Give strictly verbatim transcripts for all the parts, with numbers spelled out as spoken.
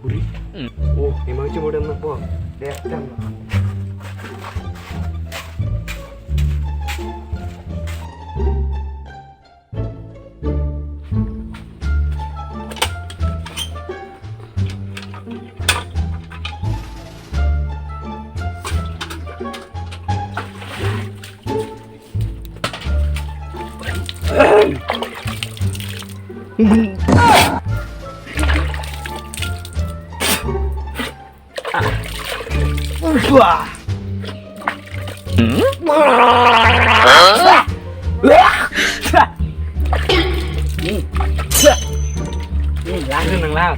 Uri. Oh, emang cuma udah nopo. Deh, jam. Wah. Langsung nang lang.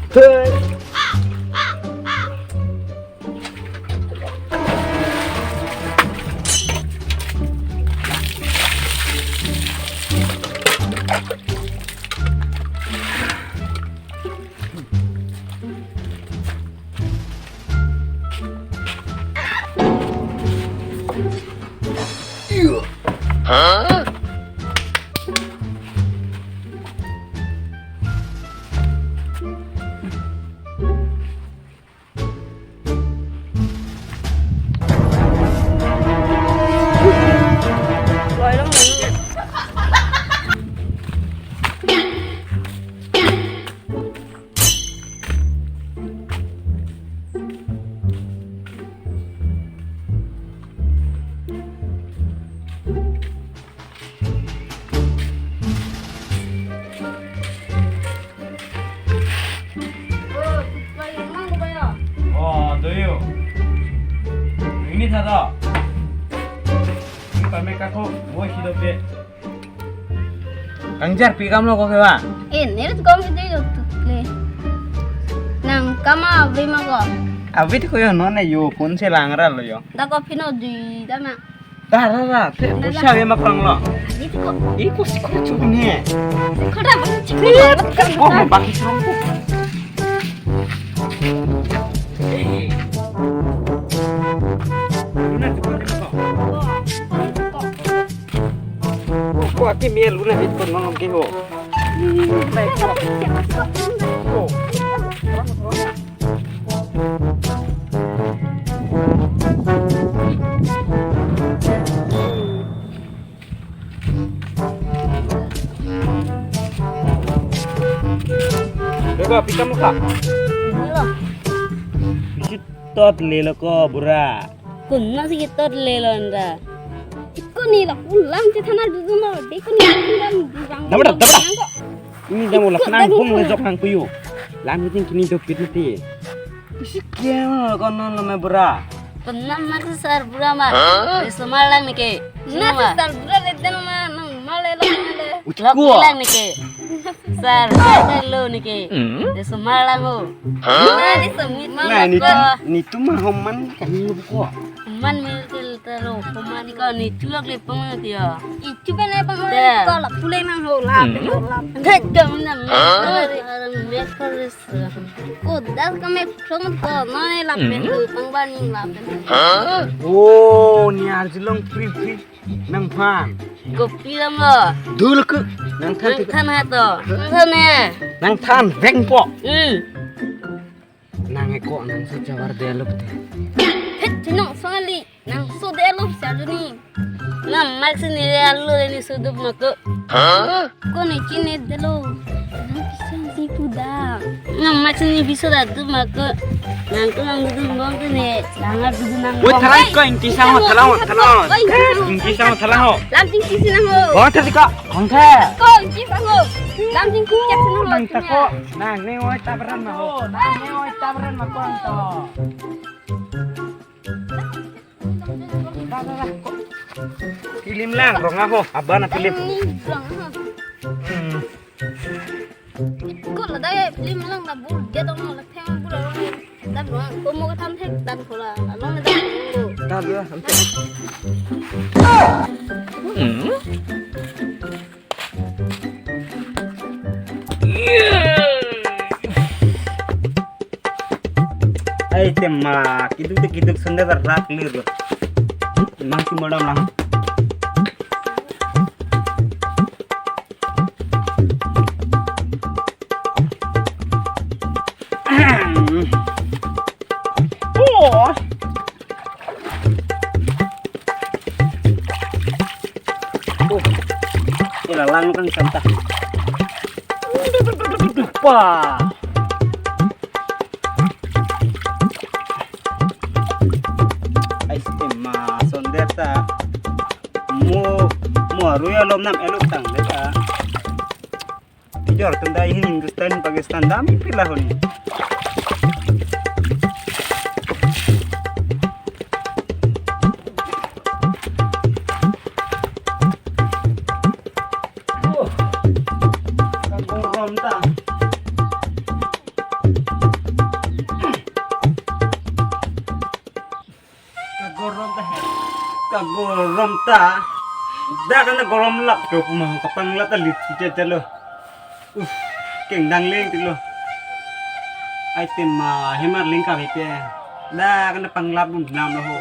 Oh, do you? Ini thado. Ini pame kako, wo hidope. Kangjar pi kam lo ko ke ba? Eh, neret kom ke jo tu le. Nang kama ave ma ko. Ave ko yo non yo phone si lang ra lo yo. Da ko phino di da ma. Da da da, te busa ave ma pang lo. Ave ko. Iko si ko chu ne. Ko da ba chu. Oh, ba ki chu. Ko aki miel luna bit kon nong ke ho. Baik. Oh. Beba, pi kam ka? Ini lo. Isi tot le lo ko, bura. Kunna si kitot le lo anda. Ikoni la pulang ti thana dudu ma be koni pulang dudu. Dam, dam, dam, dam. Ini dam ulah nang pung le jok nang kuyu. Lam hiting kini dopit mati. Isi kiam lo konon lo me bura. Kunna mak sar bura ma. Hah? Isumar lang nike. Na sar bura le den ma nang male lo male. Ucik lok ko lang nike. Sar, sar lo nike. Hmm? Isumar lang ho. Hah? Mari semit. Nah, ini ko. Ini tu ma homan kami ko. Man mil tel telo, pemani ko ni tulok le pemati ya. Ichu bene pemani ko la pule nang ho la, hmm, ho la. Thek gam nam. Hah? Arang me ko res. Ko das ka me thong ko no ne la pen, hmm, pang bani la pen. Hah? Oh, ni arjulong free free nang phan. Kopi lam lo. Dul ke nang than. Nang than ha to. Nang than ne. Nang than veng po. Hmm. Nang eko nang so jawar de lo te. Het chinong so ali. Nang so de lo sa ni. Nang mak sini de lo ni so dup mako. Hah? Ko ni chini de lo. Nang pisang si puda. Nang mak sini biso da dup mako. Nang ko nang dup bong tu ni. Nang dup nang. Woi, bong. Thalang ko ingki sang ho, thalang ho, thalang ho. Ingki sang ho, thalang ho. Lam chingki si nang ho. Bong tadi ko. Kong the. Ko ingki sang ho. Lam chingki si nang ho. Nang ta ko. Nang ne oi tabran ma ho. Nang ne oi tabran ma ko ang to. Da, da, da. Film lang rong aho, abana film. Film lang aho. Hmm. Ko la dai film lang na bul dia dong la theng bul rong. Dan rong ko mo ka tham thek dan ko la. Along na dan ko. Da, da, sampai. Hmm. Ai tema, kiduk te kiduk sende rak lir. Mang si modam lang. Kalang kan santa. Pa. Ai, tema sonde ta. Mo, mo arui alom nam eluk tang de ta. Tijor tunda ini Hindustan, Pakistan dam pila honi. Oh, kagorom ta. Kagorom ta he. Kagorom ta. Dak kan gorom lap ke puma kapangla ta lit cecelo. Uh, keng dang leng tilo. Ai tema hemar leng kami pe. Dak kan panglap dun nam lo ho.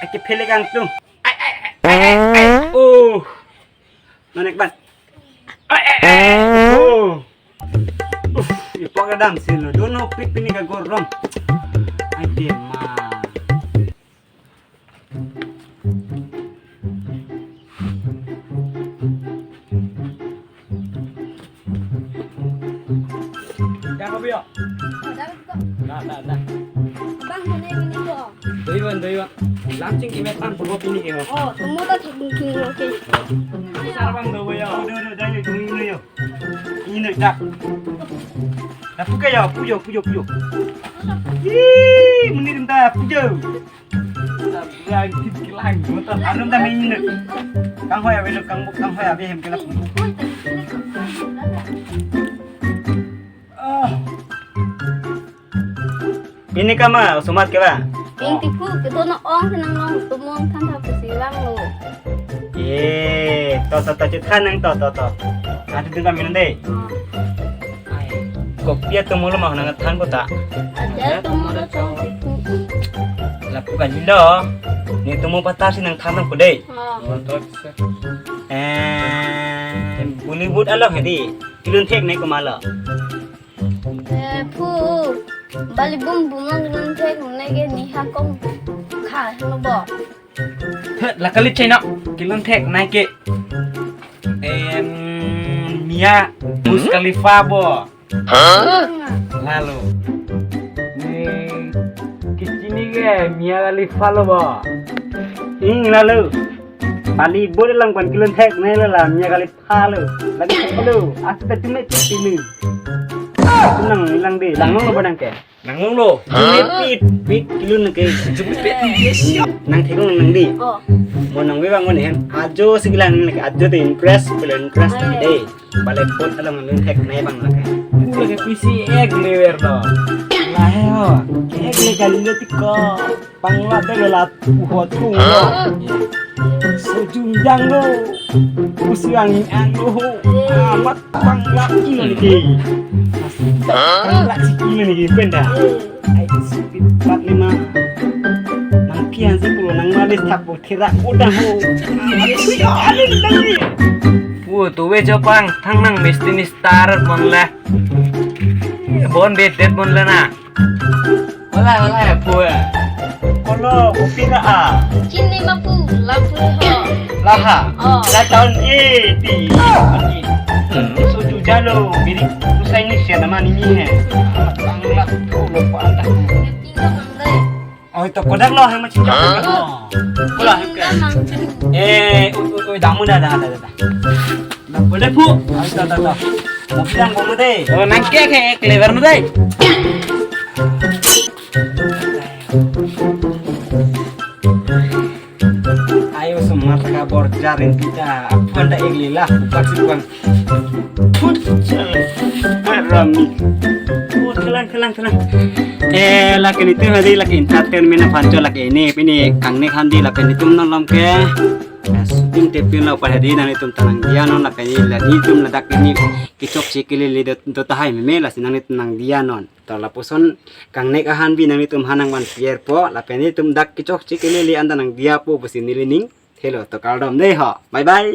Ai ke pele kang tung. Ai, ai, ai, ai, ai, ai. Oh. Nanek ban. Ai, ai, ai. Oh. Uf, ipok adam silo. Dono pit pini kagorom. Ai tema. Dah, Bang, mana ini kok? Doiwan, doiwan. Langsung kimet pan purbo pini ke. Oh, semua tak sibuk sini, oke. Sarbang do boyo. Do, do, do, ini, ini, ini, yo. Ini, dak. Dak, puka ya, pujo, pujo, pujo. Ih, menit dah, pujo. Dah, dah, kilang, motor. Anum dah main ini. Kang hoi, abis kang buk, kang hoi, abis hem kelak. Ah. Ini kama, sumat ke ba? Ing tipu, kita na ong senang nong, tumong kan hap si bang lo. Ye, to, to, to, cit han nang to, to, to. Nanti tinggal minum deh. Oh. Ai, kopi atau mulu mah nang than kota. Ada tumo lo cong tipu. Lapu kan lo. Ni tumo patar si nang than nang kudai. Oh. Eh, Bollywood along hadi. Kilun thek ne kumalo. Eh, pu, bali bum bum long kilun thek ne ke niha kong kha lo bo. He, la kali china kilun thek nai ke. Em, Mia Burj Khalifa bo. Hah? Lalo. Ni kichini ke Mia Khalifa lo bo. Ing lalo. Bali bol lang pan kilun thek nai la Mia Khalifa. Halo, lagi halo, asta cuma cuma ini. Aku nang ilang deh, lang nong lo benang ke? Nang nong lo. Cuma pit, pit kilun ke. Cuma pit, yes, ya. Nang thek nang deh. Oh. Mo nang we bang mo ne hem. Ajo si lang nang ke, ajo te impress, pele impress deh. Bale pot alam nang thek nai bang lake. Aku lagi pisi ek lever do. Lah he ho. Ek le kali le tiko. Pangla dolo la puhot tung lo. Sojunjang lo. Pusi ang ang lo ho. Amat pangla ino lagi. Pangla si ino lagi penda. Ai supit pat lima. Nang kian si pulo nang malis tap bo thera udah ho. Amat si alin lagi. Wo, tuwe chopang, thang nang mesti ni star mon le. Bon bedet mon le na. Wala, wala, ya, pu, ya. Kolo, kopi ra, ah. Chini ma pu, la pu ho. Laha. Oh. La tahun eh, di. Hmm, soju jalo, biri usai ni siapa nama ni he. Amat pangla, kolo, pa anda. Tinggal mang dai. Oh, itu kodak lo, yang macam kodak lo. Kodak. Tinggal mang. Eh, ui, ui, ui, damu dah, dah, dah, dah. Nang pede pu. Ayo, ta, ta, ta. Mau bilang kamu deh. Oh, nang ke ke clever nu deh. Ayo, semua teka borjarin kita. Apa ndak iglila? Bukan sih, bukan. Put. Rami. Put, kelang, kelang, kelang. Eh, lake nelitum hadi lake entertainment aphan cho lake ini, pini kangnek handi lake nelitum non lom ke. Eh, shooting te pin lo pahadi nanglitum ta nangdiya non lapen nelitum ladak ini kechokche kelele do, do tahai meme lasi nanglitum nangdiya non. To lapuson kangnek ahan bi nanglitum hanang van pier po lapen nelitum dak kechokche kelele anta nangdiya po pusi neli ning thelo to kardom dei ho. Bye bye.